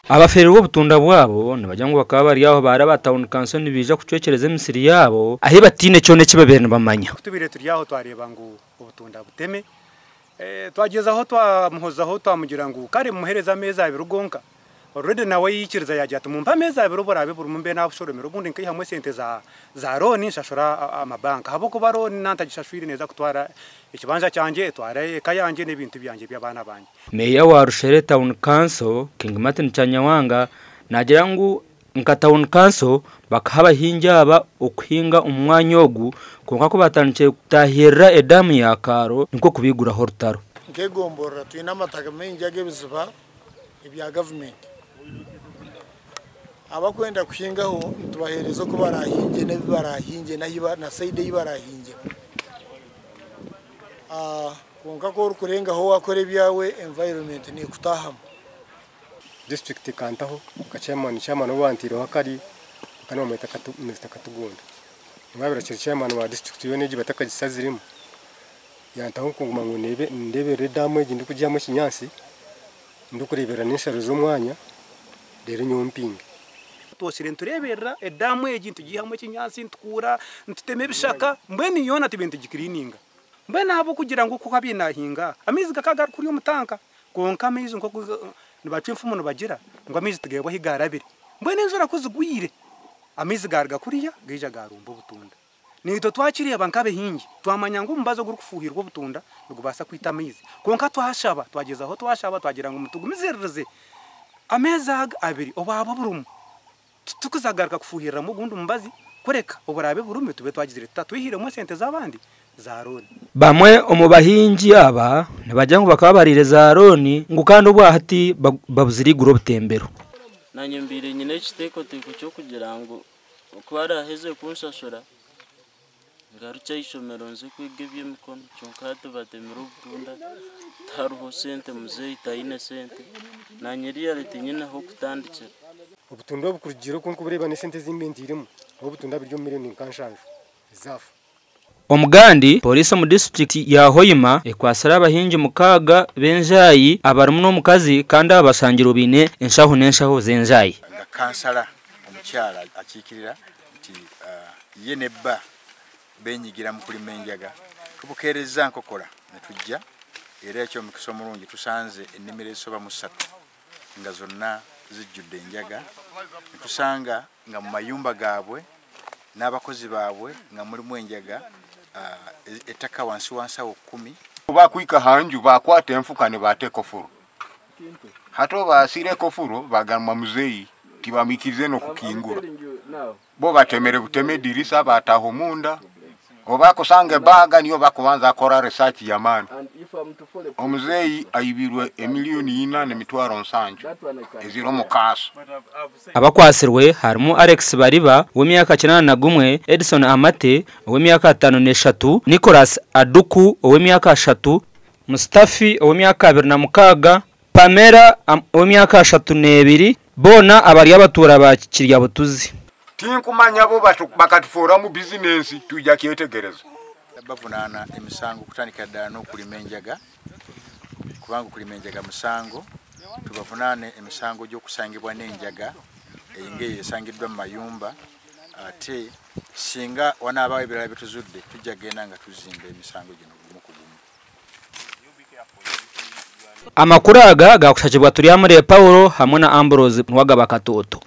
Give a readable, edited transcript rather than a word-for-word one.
Abaferirwe obutunda bwabo nibagira ngu bakaba bari aho baara ba tauni kanso nibaija kucwekyereza emisiri yaabo ahi bataine kyona eki babaire nibamanya. Ku tubaire turi aho twareeba ngu obutunda buteme, twagyezaho twamuhozaho twamugira ngu kare mumuhereze ameezi abiri gonka. Already nawe yaikiriza yaagira ati mumpe ameezi abiri oburaabe burimu mbe naabushoromire obundi nkaihamu esente za za looni nshashura amabanka ahabw'okuba looni nantagishashwire neeza kutwara ekibanja kyangye, etware eka yangye n'ebintu byangye by'abaana bangye. Meeya wa Rushere Town Council, King Martin Kyanyawanga naagira ngu nka Town Council bakaha abahingi aba okuhinga omu mwanya ogu kwonka ku baatandikire kutaahirira edaamu ya Kaaro nikwo kubaiguraho orutaro. Nk'egomborora twine amataka maingi ag'ebiziba ebya gavumenti. Abakwenda kuhingaho nitubaheereza oku baraahingye n'ebi baraahingye na sayidi ei baraahingyemu. Kwonka ku orikurengaho waakora ebyawe environment neekutaahamu. Disiturikiti ekantaho nka chairman, chairman ou bantaireho akari bakaba nibamweta Mister Katugunda. Niwe abaire akiri chairman wa disiturikiti yoona egi batakagisaziremu. Yantaho kuguma ngu ndeeberera edaamu egi ndikugihamu ekinyaatsi, ndikureeberera n'ensharo z'omwanya reero nyowe mpinge. Twosire nitureeberera edaamu egi nitugiihamu ekinyaatsi, nitukuura, nitutema ebishaka mbwenu yoona tubaire nitugikiriininga. Mbwenu ahabw'okugira ngu ku abaire naahinga, amaizi gakaba gari kuriya omu tanka kwonka amaizi nk'oku nibacwa enfumu nibagira ngu amaizi tigeebwa ahu gaarabire. Mbwenu enjura ku zigwire, amaizi gaaruga kuriya gaija gaarumba obutunda. Naitwe twakireeba nk'abahingi twamanya ngu omubazi ogurikufuuhirwa obutunda nigubaasa kwita amaizi. Kwonka twashaba, twagyezaho twashaba twagira ngu mutugumisiririze ameezi aga abiri obwaba burimu titukuzagaruka kufuuhiriramu ogundi mubazi kureka oburaabe burumi tube twagizire tuta twihiremu esente z'abandi za looni. Bamwe omu bahingi aba nibagira ngu bakaba bariire za looni ngu kandi obwahati babuzire eiguru obutembero. Naanye mbaire nyine ekiteekateeko ky'okugira ngu ku araaheze kunshashura ngarukye aha ishomero nze kwega eby'emikono kyonka hati batemire obutunda tihariho sente muzeeyi taine sente naanye really tinyine h'okutandikira. Obutunda obu kurugiirira oku ndikubureeba n'esente ezi mbaire ntairemu, obutunda buri omu miriyoni nka nshanju zaafa. Omugandi, Pooriisi omu disiturikiti ya Hoima ekwatsire abahingi mukaaga b'enjaayi abarimu n'omukazi kandi aba bashangirwe baine enshaho n'enshaho z'enjaayi. Nga kansala omukyala akiikirira nti ye ne bba beenyigira mu kulima enjaga, tubukeerezza nkokora ne tujja era eky'omukisa omurungi tusanze ennimiro ezisoba mu ssatu nga zonna zijjudde enjaga ne tusanga nga mu mayumba gaabwe n'abakozi baabwe nga mulimu enjaga ettaka wansi wa nsawo kkumi. Bakuhika aha nju bakwata enfuka nibaata ekofuro. Hati obu baasiire ekofuro bagamba muzeeyi tibamwikirize n'okukingura. Bo batemere butema edirisa bataaha omunda. Obu bakusanga ebaaga niyo bakubanza kukora research y'amaani. Omuzeeyi aibirwe emiliyoni ina n'emitwaro nsanju eziri omu kaaso. Abakwatsirwe harimu Alex Bariba ow'emyaka 81, Edson Amate ow'emyaka 53, Nicholas Aduku ow'emyaka 30, Mustafi ow'emyaka 26, Pamela ow'emyaka 32, boona abari abatuura ba Kiryabutuzi. Tinkumanya bo bakatuforamu bizinensi twija kyetegereza. Bavunaana emisango okutandikira ddala n'okulima enjaga kubanga okulima enjaga musango. Tubavunaane emisango gy'okusangibwa n'enjaga ng'eyo esangiddwa mu mayumba ate singa wanaabaawo ebirala bye tuzudde tujja kugenda nga tuzimba emisango gino gumu ku gumu. Amakuru aga gaakushakibwa Turyamurebe Paulo hamwe na Ambrose Nuwagaba Katooto.